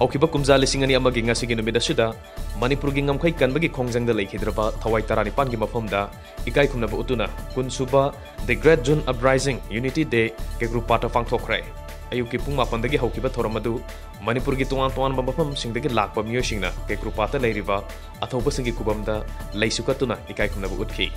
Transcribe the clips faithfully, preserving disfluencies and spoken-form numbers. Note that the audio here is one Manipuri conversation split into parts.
ꯍꯧꯈꯤꯕ ꯀꯨꯝꯖꯥ ꯂꯤꯁꯤꯡ ꯑꯅꯤ ꯑꯃꯒꯤ ꯉꯁꯤꯒꯤ ꯅꯨꯃꯤꯠ ꯑꯁꯤꯗ ꯃꯅꯤꯄꯨꯔꯒꯤ ꯉꯝꯈꯩ ꯀꯟꯕꯒꯤ ꯈꯣꯡꯖꯪꯗ ꯂꯩꯈꯤꯗ꯭ꯔꯕ ꯊꯋꯥꯏ ꯇꯔꯥꯅꯤꯄꯥꯟꯒꯤ ꯃꯐꯝꯗ ꯏꯀꯥꯏ ꯈꯨꯝꯅꯕ ꯎꯠꯇꯨꯅ ꯀꯨꯟꯁꯨꯕ The Great June Uprising Unity Day ꯀꯦꯀ꯭ꯔꯨꯄꯥꯠꯇ ꯄꯥꯡꯊꯣꯛꯈ꯭ꯔꯦ꯫ ꯑꯌꯨꯛꯀꯤ ꯄꯨꯡ ꯃꯥꯄꯟꯗꯒꯤ ꯍꯧꯈꯤꯕ ꯊꯧꯔꯝ ꯑꯗꯨ ꯃꯅꯤꯄꯨꯔꯒꯤ ꯇꯣꯉꯥꯟ ꯇꯣꯉꯥꯟꯕ ꯃꯐꯝꯁꯤꯡꯗꯒꯤ ꯂꯥꯛꯄ ꯃꯤꯑꯣꯏꯁꯤꯡꯅ ꯀꯦꯀ꯭ꯔꯨꯄꯥꯠꯇ ꯂꯩꯔꯤꯕ ꯑꯊꯧꯕꯁꯤꯡꯒꯤ ꯈꯨꯕꯝꯗ ꯂꯩꯁꯨ ꯀꯠꯇꯨꯅ ꯏꯀꯥꯏ ꯈꯨꯝꯅꯕ ꯎꯠꯈꯤ꯫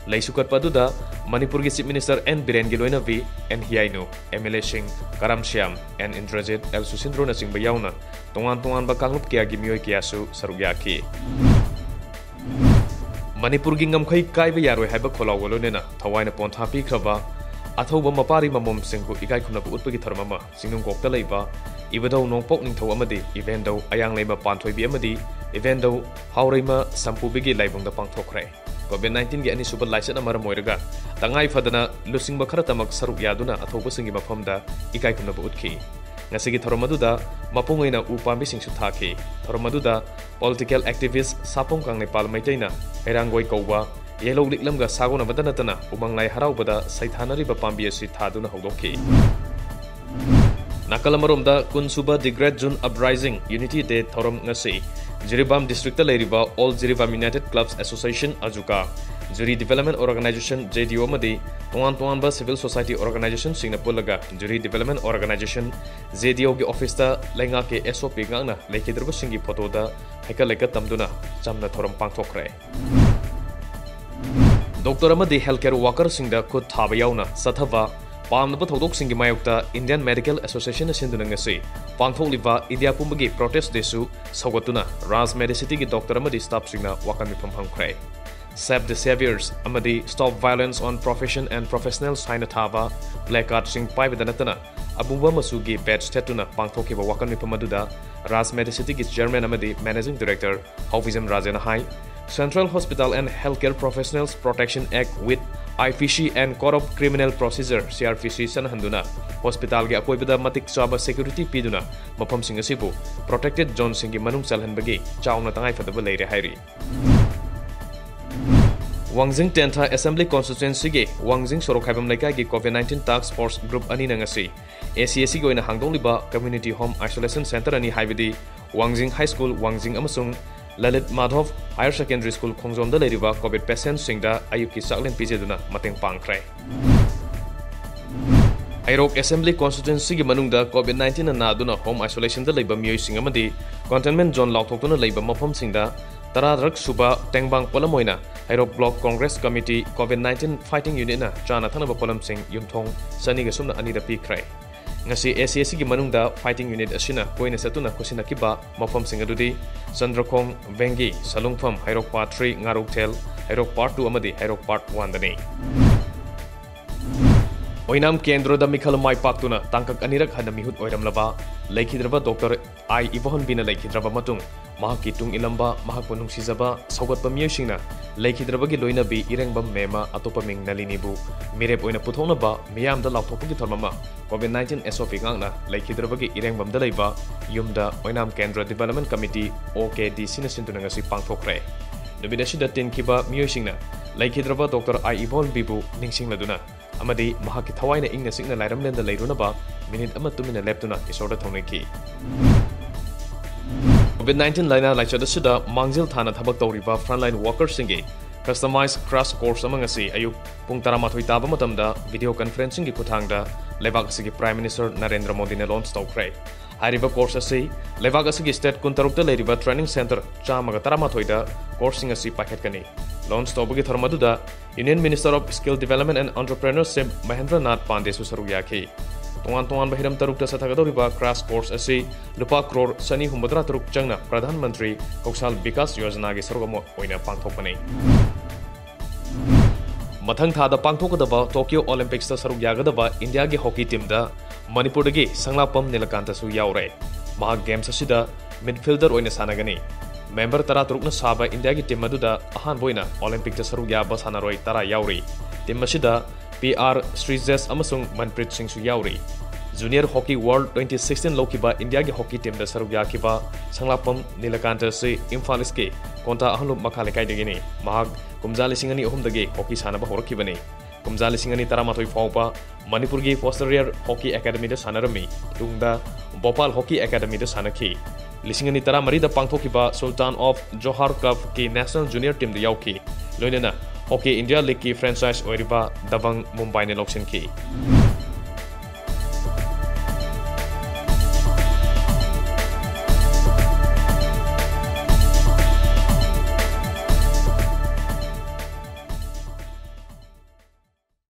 ꯂꯩꯁꯨ ꯀꯠꯄ ꯑꯗꯨꯗ ꯃꯅꯤꯄꯨꯔꯒꯤ Chief Minister ꯑꯦꯟ ꯕꯤꯔꯦꯟꯒꯤ ꯂꯣꯏꯅꯕꯤ ꯑꯦꯟ ꯍꯤꯌꯥꯏꯅꯨ, MLA ꯁꯤꯡ ꯀꯔꯝ ꯁ꯭ꯌꯥꯝ, ꯑꯦꯟ ꯏꯟꯗ꯭ꯔꯖꯤꯠ, ꯑꯦꯜ ꯁꯨꯁꯤꯟꯗ꯭ꯔꯣꯅꯆꯤꯡꯕ ꯌꯥꯎꯅ ꯇꯣꯉꯥꯟ ꯇꯣꯉꯥꯟꯕ ꯀꯥꯡꯂꯨꯞ ꯀꯌꯥꯒꯤ ꯃꯤꯑꯣꯏ ꯀꯌꯥꯁꯨ ꯁꯔꯨꯛ ꯌꯥꯈꯤ꯫ ꯃꯅꯤꯄꯨꯔꯒꯤ ꯉꯝꯈꯩ ꯀꯥꯏꯕ ꯌꯥꯔꯣꯏ ꯍꯥꯏꯕ ꯈꯣꯜꯂꯥꯎꯒ ꯂꯣꯏꯅꯅ ꯊꯋꯥꯏꯅ ꯄꯣꯟꯊꯥ ꯄꯤꯈ꯭ꯔꯕ ꯑꯊꯧꯕ ꯃꯄꯥꯔꯤ ꯃꯃꯣꯝꯁꯤꯡꯕꯨ ꯏꯀꯥꯏ ꯈꯨꯝꯅꯕ ꯎꯠꯄꯒꯤ ꯊꯧꯔꯝ ꯑꯃ ꯆꯤꯡꯅꯨꯡꯈꯣꯛꯇ ꯂꯩꯕ ꯏꯕꯨꯙꯧ ꯅꯣꯡꯄꯣꯛ ꯅꯤꯡꯊꯧ ꯑꯃꯗꯤ ꯏꯕꯦꯟꯙꯧ ꯑꯌꯥꯡꯂꯩꯃ ꯄꯥꯟꯊꯣꯏꯕꯤ ꯑꯃꯗꯤ ꯏꯕꯦꯟꯙꯧ ꯍꯥꯎꯔꯩꯃ ꯁꯝꯄꯨꯕꯤꯒꯤ ꯂꯥꯏꯕꯨꯡꯗ ꯄꯥꯡꯊꯣꯛꯈ꯭ꯔꯦ꯫ COVID nineteenꯒꯤ ꯑꯅꯤꯁꯨꯕ ꯂꯥꯏꯆꯠꯅ ꯃꯔꯝ ꯑꯣꯏꯔꯒ ꯇꯉꯥꯏ ꯐꯗꯅ ꯂꯨꯆꯤꯡꯕ ꯈꯔꯇꯃꯛ ꯁꯔꯨꯛ ꯌꯥꯗꯨꯅ ꯑꯊꯧꯕꯁꯤꯡꯒꯤ ꯃꯐꯝꯗ ꯏꯀꯥꯏ ꯈꯨꯝꯅꯕ ꯎꯠꯈꯤ꯫ ꯉꯁꯤꯒꯤ ꯊꯧꯔꯝ ꯑꯗꯨꯗ ꯃꯄꯨꯡ ꯑꯣꯏꯅ ꯎ ꯄꯥꯝꯕꯤꯁꯤꯡꯁꯨ ꯊꯥꯈꯤ꯫ ꯊꯧꯔꯝ ꯑꯗꯨꯗ political activist ꯁꯥꯄꯝ ꯀꯪꯂꯩꯄꯥꯜ ꯃꯩꯇꯩꯅ ꯍꯩꯔꯥꯡꯒꯣꯏ ꯀꯧꯕ ꯌꯦꯜꯍꯧ ꯂꯤꯛꯂꯝꯒ ꯁꯥꯒꯣꯟꯅꯕꯗ ꯅꯠꯇꯅ ꯎꯃꯪ ꯂꯥꯏ ꯍꯔꯥꯎꯕꯗ ꯁꯩꯊꯥꯅꯔꯤꯕ ꯄꯥꯝꯕꯤ ꯑꯁꯤ ꯊꯥꯗꯨꯅ ꯍꯧꯗꯣꯛꯈꯤ꯫ ꯅꯥꯀꯜ ꯑꯃꯔꯣꯝꯗ ꯀꯨꯟꯁꯨꯕ The Great June Uprising Unity Day ꯊꯧꯔꯝ ꯉꯁꯤ ꯖꯤꯔꯤꯕꯥꯝ districtꯇ ꯂꯩꯔꯤꯕ All Jiribam United Clubs Association, ꯑꯖꯨꯀꯥ, Juri Development Organization, JDO, ꯑꯃꯗꯤ ꯇꯣꯉꯥꯟ ꯇꯣꯉꯥꯟꯕ civil society organizationꯁꯤꯡꯅ ꯄꯨꯜꯂꯒ Juri Development Organization, JDOꯒꯤ officeꯇ ꯂꯩꯉꯥꯛꯀꯤ SOP ꯉꯥꯛꯅ ꯂꯩꯈꯤꯗ꯭ꯔꯕꯁꯤꯡꯒꯤ photoꯗ ꯍꯩꯀꯠ ꯂꯩꯀꯠ ꯇꯝꯗꯨꯅ ꯆꯝꯅ ꯊꯧꯔꯝ ꯄꯥꯡꯊꯣꯛꯈ꯭ꯔꯦ꯫ Doctor ꯑꯃꯗꯤ healthcare workerꯁꯤꯡꯗ ꯈꯨꯠ ꯊꯥꯕ ꯌꯥꯎꯅ ꯆꯠꯊꯕ ꯄꯥꯝꯗꯕ ꯊꯧꯗꯣꯛꯁꯤꯡꯒꯤ ꯃꯥꯌꯣꯛꯇ Indian Medical Associationꯅ ꯁꯤꯟꯗꯨꯅ ꯉꯁꯤ ꯄꯥꯡꯊꯣꯛꯂꯤꯕ ꯏꯟꯗꯤꯌꯥ ꯄꯨꯝꯕꯒꯤ protest dayꯁꯨ ꯁꯧꯒꯠꯇꯨꯅ ꯔꯥꯖ ꯃꯦꯗꯤꯁꯤꯇꯤꯒꯤ doctor ꯑꯃꯗꯤ staffꯁꯤꯡꯅ ꯋꯥꯀꯟ ꯃꯤꯐꯝ ꯐꯝꯈ꯭ꯔꯦ꯫ Save the Saviours ꯑꯃꯗꯤ Stop Violence on Profession and Professionals ꯍꯥꯏꯅ ꯊꯥꯕ placardꯁꯤꯡ ꯄꯥꯏꯕꯗ ꯅꯠꯇꯅ ꯑꯃꯨꯕ ꯃꯆꯨꯒꯤ badge ꯊꯦꯠꯇꯨꯅ ꯄꯥꯡꯊꯣꯛꯈꯤꯕ ꯋꯥꯀꯟ ꯃꯤꯐꯝ ꯑꯗꯨꯗ ꯔꯥꯖ ꯃꯦꯗꯤꯁꯤꯇꯤꯒꯤ chairman ꯑꯃꯗꯤ managing director ꯍꯥꯎꯕꯤꯖꯝ ꯔꯥꯖꯦꯅ high, Central Hospital and Healthcare Professionals Protection Act with IPC and Code of Criminal Procedure, CRPC, ꯆꯠꯅꯍꯟꯗꯨꯅ hospitalꯒꯤ ꯑꯀꯣꯏꯕꯗ ꯃꯇꯤꯛ ꯆꯥꯕ security ꯄꯤꯗꯨꯅ ꯃꯐꯝꯁꯤꯡ ꯑꯁꯤꯕꯨ protected zoneꯁꯤꯡꯒꯤ ꯃꯅꯨꯡ ꯆꯜꯍꯟꯕꯒꯤ ꯆꯥꯎꯅ ꯇꯉꯥꯏꯐꯗꯕ ꯂꯩꯔꯦ ꯍꯥꯏꯔꯤ꯫ ꯋꯥꯡꯖꯤꯡ ꯇꯦꯟꯊꯥ Assembly Constituency ꯒꯤ ꯋꯥꯡꯖꯤꯡ ꯁꯣꯔꯣꯛ ꯈꯥꯏꯕꯝ ꯂꯩꯀꯥꯏꯒꯤ COVID nineteen Task Force Group ꯑꯅꯤꯅ ꯉꯁꯤ A C S C ꯒꯤ ꯑꯣꯏꯅ ꯍꯥꯡꯗꯣꯛꯂꯤꯕ Community Home Isolation Center ꯑꯅꯤ, ꯍꯥꯏꯕꯗꯤ ꯋꯥꯡꯖꯤꯡ High School ꯋꯥꯡꯖꯤꯡ ꯑꯃꯁꯨꯡ ꯂꯂꯤꯠ ꯃꯥꯙꯣꯞ Higher Secondary School ꯈꯣꯡꯖꯣꯝꯗ ꯂꯩꯔꯤꯕ COVID patient ꯁꯤꯡꯗ ꯑꯌꯨꯛꯀꯤ ꯆꯥꯛꯂꯦꯟ ꯄꯤꯖꯗꯨꯅ ꯃꯇꯦꯡ ꯄꯥꯡꯈ꯭ꯔꯦ꯫ ꯍꯩꯔꯣꯛ Assembly Constituency ꯒꯤ ꯃꯅꯨꯡꯗ COVID nineteen ꯅ ꯅꯥꯗꯨꯅ home isolation ꯗ ꯂꯩꯕ ꯃꯤꯑꯣꯏꯁꯤꯡ ꯑꯃꯗꯤ containment zone ꯂꯥꯎꯊꯣꯛꯇꯨꯅ ꯂꯩꯕ ꯃꯐꯝꯁꯤꯡꯗ ꯇꯔꯥꯇꯔꯨꯛ ꯁꯨꯕ ꯇꯦꯡꯕꯥꯡ ꯄꯣꯠꯂꯝ ꯑꯣꯏꯅ ꯍꯩꯔꯣꯛ Block Congress Committee COVID nineteen Fighting Unit ꯅ ꯆꯥꯅ ꯊꯛꯅꯕ ꯄꯣꯠꯂꯝꯁꯤꯡ ꯌꯨꯝꯊꯣꯡ ꯆꯅꯤꯒ ꯁꯨꯞꯅ ꯑꯅꯤꯗ ꯄꯤꯈ꯭ꯔꯦ꯫ ꯉꯁꯤ A C S C ꯒꯤ ꯃꯅꯨꯡꯗ Fighting Unit ꯑꯁꯤꯅ ꯀꯣꯏꯅ ꯆꯠꯇꯨꯅ ꯈꯨꯠꯁꯤꯟꯅꯈꯤꯕ ꯃꯐꯝꯁꯤꯡ ꯑꯗꯨꯗꯤ ꯆꯟꯗ꯭ꯔꯈꯣꯡ, ꯚꯦꯡꯒꯤ, ꯁꯂꯨꯡꯐꯝ, ꯍꯩꯔꯣꯛ Part three, ꯉꯥꯔꯨꯛꯊꯦꯜ, ꯍꯩꯔꯣꯛ Part two ꯑꯃꯗꯤ ꯍꯩꯔꯣꯛ Part one ꯗꯅꯤ꯫ ꯑꯣꯏꯅꯥꯝ ꯀꯦꯟꯗ꯭ꯔꯗ ꯃꯤꯈꯜ ꯃꯥꯏ ꯄꯥꯛꯇꯨꯅ ꯇꯥꯡꯀꯛ ꯑꯅꯤꯔꯛ ꯍꯟꯅ ꯃꯤꯍꯨꯠ ꯑꯣꯏꯔꯝꯂꯕ ꯂꯩꯈꯤꯗ꯭ꯔꯕ ꯗꯣꯛꯇꯔ ꯑꯥꯏ ꯏꯕꯣꯍꯟꯕꯤꯅ ꯂꯩꯈꯤꯗ꯭ꯔꯕ ꯃꯇꯨꯡ, ꯃꯍꯥꯛꯀꯤ ꯇꯨꯡ ꯏꯜꯂꯝꯕ, ꯃꯍꯥꯛꯄꯨ ꯅꯨꯡꯁꯤꯖꯕ, ꯁꯧꯒꯠꯄ ꯃꯤꯑꯣꯏꯁꯤꯡꯅ ꯂꯩꯈꯤꯗ꯭ꯔꯕꯒꯤ ꯂꯣꯏꯅꯕꯤ ꯏꯔꯦꯡꯕꯝ ꯃꯦꯝꯃ, ꯑꯇꯣꯞꯄ ꯃꯤꯡ ꯅꯂꯤꯅꯤꯕꯨ ꯃꯤꯔꯦꯞ ꯑꯣꯏꯅ ꯄꯨꯊꯣꯛꯅꯕ ꯃꯤꯌꯥꯝꯗ ꯂꯥꯎꯊꯣꯛꯄꯒꯤ ꯊꯧꯔꯝ ꯑꯃ COVID nineteen S O P ꯉꯥꯛꯅ ꯂꯩꯈꯤꯗ꯭ꯔꯕꯒꯤ ꯏꯔꯦꯡꯕꯝꯗ ꯂꯩꯕ ꯌꯨꯝꯗ ꯑꯣꯏꯅꯥꯝ ꯀꯦꯟꯗ꯭ꯔ Development Committee, O K D C ꯅ ꯁꯤꯟꯗꯨꯅ ꯉꯁꯤ ꯄꯥꯡꯊꯣꯛꯈ꯭ꯔꯦ꯫ ꯅꯨꯃꯤꯠ ꯑꯁꯤꯗ ꯇꯤꯟꯈꯤꯕ ꯃꯤꯑꯣꯏꯁꯤꯡꯅ ꯂꯩꯈꯤꯗ꯭ꯔꯕ ꯗꯣꯛꯇꯔ ꯑꯥꯏ ꯏꯕꯣꯍꯟꯕꯤꯕꯨ ꯅꯤꯡꯁꯤꯡꯂꯗꯨꯅ ꯑꯃꯗꯤ ꯃꯍꯥꯛꯀꯤ ꯊꯋꯥꯏꯅ ꯏꯪꯅ ꯆꯤꯛꯅ ꯂꯥꯏꯔꯝꯂꯦꯟꯗ ꯂꯩꯔꯨꯅꯕ ꯃꯤꯅꯤꯠ ꯑꯃ ꯇꯨꯃꯤꯟꯅ ꯂꯦꯞꯇꯨꯅ ꯏꯁꯣꯔꯗ ꯊꯧꯅꯤꯈꯤ꯫ COVID nineteen ꯂꯥꯏꯅꯥ ꯂꯥꯏꯆꯠ ꯑꯁꯤꯗ ꯃꯥꯡꯖꯤꯜ ꯊꯥꯅ ꯊꯕꯛ ꯇꯧꯔꯤꯕ frontline workers ꯁꯤꯡꯒꯤ customized crash course ꯑꯃ ꯉꯁꯤ ꯑꯌꯨꯛ ꯄꯨꯡ ꯇꯔꯥꯃꯥꯊꯣꯏ ꯇꯥꯕ ꯃꯇꯝꯗ video conferencing ꯒꯤ ꯈꯨꯠꯊꯥꯡꯗ ꯂꯩꯕꯥꯛ ꯑꯁꯤꯒꯤ Prime Minister ꯅꯔꯦꯟꯗ꯭ꯔ ꯃꯣꯗꯤꯅ launch ꯇꯧꯈ꯭ꯔꯦ꯫ ꯍꯥꯏꯔꯤꯕ course ꯑꯁꯤ ꯂꯩꯕꯥꯛ ꯑꯁꯤꯒꯤ state ꯀꯨꯟꯇꯔꯨꯛꯇ ꯂꯩꯔꯤꯕ training centre ꯆꯥꯝꯃꯒ ꯇꯔꯥꯃꯥꯊꯣꯏꯗ course ꯁꯤꯡ ꯑꯁꯤ ꯄꯥꯏꯈꯠꯀꯅꯤ꯫ Launch ꯇꯧꯕꯒꯤ ꯊꯧꯔꯝ ꯑꯗꯨꯗ Union Minister of Skill Development and Entrepreneurship Mahendra Nath ꯄꯥꯟꯗꯦꯁꯨ ꯁꯔꯨꯛ ꯌꯥꯈꯤ꯫ ꯇꯣꯉꯥꯟ ꯇꯣꯉꯥꯟꯕ ꯍꯤꯔꯝ ꯇꯔꯨꯛꯇ ꯆꯠꯊꯒꯗꯧꯔꯤꯕ crash course ꯑꯁꯤ ꯂꯨꯄꯥ ꯀ꯭ꯔꯣꯔ ꯆꯅꯤ ꯍꯨꯝꯐꯨꯇꯔꯥ ꯇꯔꯨꯛ ꯆꯪꯅ ꯄ꯭ꯔꯙꯥꯟ ꯃꯟꯇ꯭ꯔꯤ ꯀꯧꯁꯥꯜ ꯕꯤꯀꯥꯁ ꯌꯣꯖꯅꯥꯒꯤ ꯁꯔꯨꯛ ꯑꯃ ꯑꯣꯏꯅ ꯄꯥꯡꯊꯣꯛꯄꯅꯤ꯫ ꯃꯊꯪ ꯊꯥꯗ ꯄꯥꯡꯊꯣꯛꯀꯗꯕ Tokyo Olympics ꯇ ꯁꯔꯨꯛ ꯌꯥꯒꯗꯕ ꯏꯟꯗꯤꯌꯥꯒꯤ hockey team ꯗ ꯃꯅꯤꯄꯨꯔꯗꯒꯤ ꯁꯪꯂꯥꯛꯄꯝ ꯅꯤꯂꯀꯥꯟꯇꯁꯨ ꯌꯥꯎꯔꯦ꯫ ꯃꯍꯥꯛ games ꯑꯁꯤꯗ midfielder ꯑꯣꯏꯅ ꯁꯥꯟꯅꯒꯅꯤ꯫ Member ꯇꯔꯥꯇꯔꯨꯛꯅ ꯁꯥꯕ ꯏꯟꯗꯤꯌꯥꯒꯤ team ꯑꯗꯨꯗ ꯑꯍꯥꯟꯕ ꯑꯣꯏꯅ Olympic ꯇ ꯁꯔꯨꯛ ꯌꯥꯕ ꯁꯥꯟꯅꯔꯣꯏ ꯇꯔꯥ ꯌꯥꯎꯔꯤ꯫ Team ꯑꯁꯤꯗ P R ꯁ꯭ꯔꯤꯖꯦꯁ ꯑꯃꯁꯨꯡ ꯃꯟꯄ꯭ꯔꯤꯠ ꯁꯤꯡꯁꯨ ꯌꯥꯎꯔꯤ꯫ Junior Hockey World twenty sixteen ꯂꯧꯈꯤꯕ ꯏꯟꯗꯤꯌꯥꯒꯤ ꯍꯣꯀꯤ ꯇꯤꯝꯗ ꯁꯔꯨꯛ ꯌꯥꯈꯤꯕ ꯁꯪꯂꯥꯛꯄꯝ ꯅꯤꯂꯀꯥꯟꯇ ꯑꯁꯤ ꯏꯝꯐꯥꯜ ꯏꯁꯀꯤ ꯀꯣꯟꯊꯥ ꯑꯍꯜꯂꯨꯞ ꯃꯈꯥ ꯂꯩꯀꯥꯏꯗꯒꯤꯅꯤ꯫ ꯃꯍꯥꯛ ꯀꯨꯝꯖꯥ ꯂꯤꯁꯤꯡ ꯑꯅꯤ ꯑꯍꯨꯝꯗꯒꯤ ꯍꯣꯀꯤ ꯁꯥꯟꯅꯕ ꯍꯧꯔꯛꯈꯤꯕꯅꯤ꯫ ꯀꯨꯝꯖꯥ ꯂꯤꯁꯤꯡ ꯑꯅꯤ ꯇꯔꯥꯃꯥꯊꯣꯏ ꯐꯥꯎꯕ ꯃꯅꯤꯄꯨꯔꯒꯤ ꯐꯣꯁꯇꯔꯤꯌꯔ ꯍꯣꯀꯤ ꯑꯦꯀꯥꯗꯃꯤꯗ ꯁꯥꯟꯅꯔꯝꯃꯤ꯫ ꯇꯨꯡꯗ ꯚꯣꯄꯥꯜ ꯍꯣꯀꯤ ꯑꯦꯀꯥꯗꯃꯤꯗ ꯁꯥꯟꯅꯈꯤ꯫ ꯂꯤꯁꯤꯡ ꯑꯅꯤ ꯇꯔꯥꯃꯔꯤꯗ ꯄꯥꯡꯊꯣꯛꯈꯤꯕ ꯁꯨꯜꯇꯥꯟ ꯑꯣꯐ ꯖꯣꯍꯥꯔ ꯀꯞꯀꯤ ꯅꯦꯁꯅꯦꯜ ꯖꯨꯅꯤꯌꯔ ꯇꯤꯝꯗ ꯌꯥꯎꯈꯤ꯫ ꯂꯣꯏꯅꯅ ꯍꯣꯀꯤ ꯏꯟꯗꯤꯌꯥ ꯂꯤꯒꯀꯤ ꯐ꯭ꯔꯦꯟꯆꯥꯏꯖ ꯑꯣꯏꯔꯤꯕ ꯗꯕꯪ ꯃꯨꯝꯕꯥꯏꯅ ꯂꯧꯁꯤꯟꯈꯤ꯫